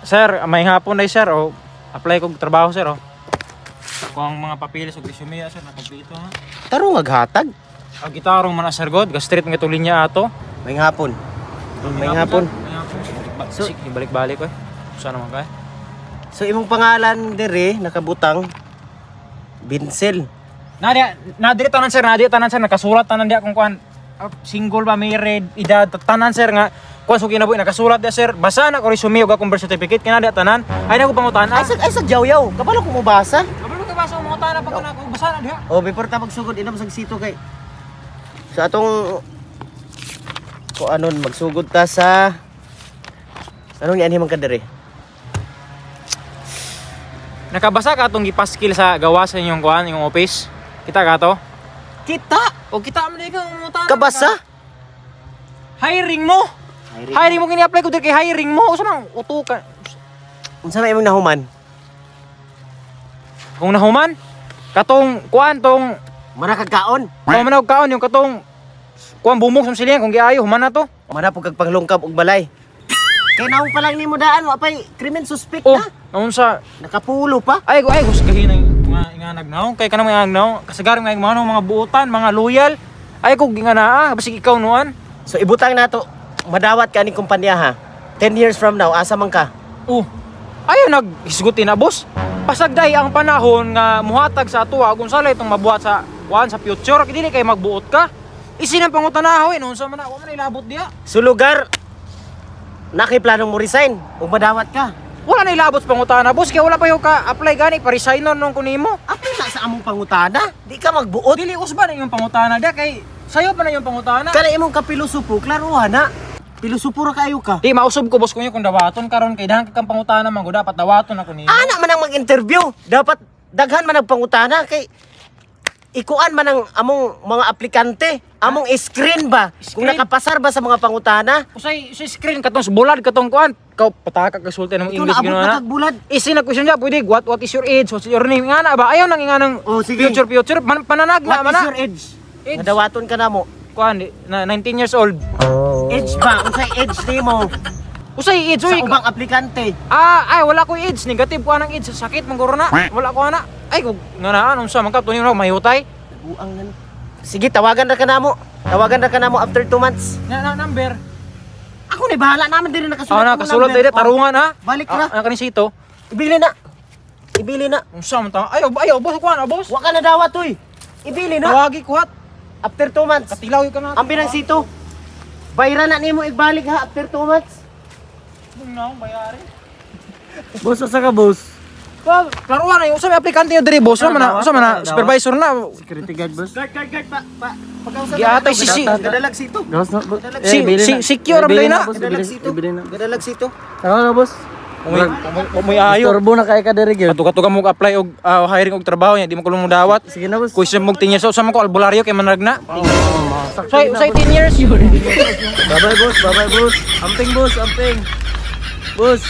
Sir, may hapon na sir oh. Apply kog trabaho, sir, oh. Kung ang mga papeles ug resume sir, nakompleto ha. Tarong aghatag. Ang gitarong man na, sir god, ga street nga tulinya linya ato. May hapon. May hapon. May hapon. So, balik-balik ko eh. Usa naman kay. So imong pangalan dire nakabutang Vincel. Nadia, nadiri tanan sir, nadia tanan sir, nakasulat tanan diya kung kuan single ba, married, edad, tanan sir nga kuan so kinabuhi nakasulat diya sir. Basa na ko resume ug akong birth certificate kay nadia tanan. Ay na ko pangutan. Ay sa jawyaw. Kabalo ko mobasa. Kabalo ka basa mo tanan pag ako basa na diha. Oh, before ta magsugod inom sa sito kay sa atong ko anon magsugod ta sa anong nianhi man ka dire? Nakabasa ka atong gipaskil sa gawa sa inyong kuan, inyong office. Kita ka to? Kita. O kita man ka umutan. Kabasa? Hiring mo. Hiring mo kini-apply ko diri kay hiring mo. Usa man uto ka. Unsa may imong nahuman? Kung nahuman katong kuan tong Mana kag kaon? kung man kaon yung katong kuan bumog sa silingan kung giayo human na to. Mana pug kag panglungkab og balay. Kay naong pa lang nimo daan wa pay krimen suspect Oh, na. naunsa Nakapulo pa. Ay, ay, husgahin ang mga inganag naong. Kay kanang mga inganag naong. Kasagaran mga mga buotan, mga loyal. Ay, kung nga naa, basig ikaw noan. So ibutang nato madawat ka ning kumpanya ha. 10 years from now asa man ka? Oh, ayaw naghisgutin na, boss. Pasagday ang panahon nga muhatag sa atuwa kung sala itong mabuhat sa kuan sa future kay dili kay magbuot ka. Isin ang pangutanaw eh, noon sa man wa man ilabot diya. So lugar na kay planong mo resign ug madawat ka. Wala na ilabot sa pangutana, boss, kaya wala pa yung ka apply gani pa resign nun kunimo. Apil na sa among pangutana. Di ka magbuot. Dili usba na yung pangutana diya kay sayo pa na yung pangutana. Kana imong kapilosopo, klaruha na. Pilosopo ra kaayo ka. Di mausob ko boss kunyo kung dawaton karon kay dahan kang pangutana man gud dapat dawaton ako nimo. Ana man ang mag-interview. Dapat daghan man ang pangutana kay ikuan man ang among mga aplikante, among screen ba? Kung Screen? nakapasar ba sa mga pangutana? Usay sa screen katong bulad katong kuan. Kaw pataka ka sulti ng Ikaw English naabot gino na na. kag bulad. Isin na question niya, pwede what is your age, what's your name? Nga na ba? Ayaw nang nga nang Oh, sige. future future man, pananag na What man is na. your age? Age. Nadawaton ka na mo. Kuan na 19 years old. Age ba? Unsay age nimo? Usay age Sa uy. ubang aplikante. Ah, ay wala ko age, negative ko anang age, sakit man guro na. Wala ko ana. Ay kung nga na anong sa man ka tunin na mahutay. Buang na ni. Sige, tawagan ra ka namo. Tawagan ra ka namo after 2 months. Na, na number. Ako ni bahala naman diri nakasulat. Ah, na imong kasulot number. dai tarungan ha. Oh, Balik ra. Ah, kaning sito. Ibili na. Ibili na. Unsa man ta? Ayaw, ayaw boss kuan, ah, boss. Wa ka na dawat oy. Ibili na. Tawagi kuhat. After 2 months. Katilaw ka na. Ang binang sito. Bayra na nimo ibalik ha after 2 months. Mong naong bayari. Boss, asa ka, boss? Well, klaruan na yung usap aplikante nyo diri boss man na, usap man na supervisor na. Security guard, boss. Guard, guard, guard pa pa. Pagkausap Giatay si Gadalag sito. Gawas na, boss. Si- secure ang Bili na. boss. Gadalag Ibili, sito. ibili na. Gadalag sito. Tama na, boss. Umoy ayo. Turbo na kay ka diri, gyud. Katuga mo apply og hiring og trabaho niya, di mo kulong mo dawat. Sige na, boss. Question mo 10 years old, sa man ko albularyo kay manarag na. Usay usay 10 years. Bye-bye, boss. Bye-bye, boss. Amping, boss. Amping. Boss.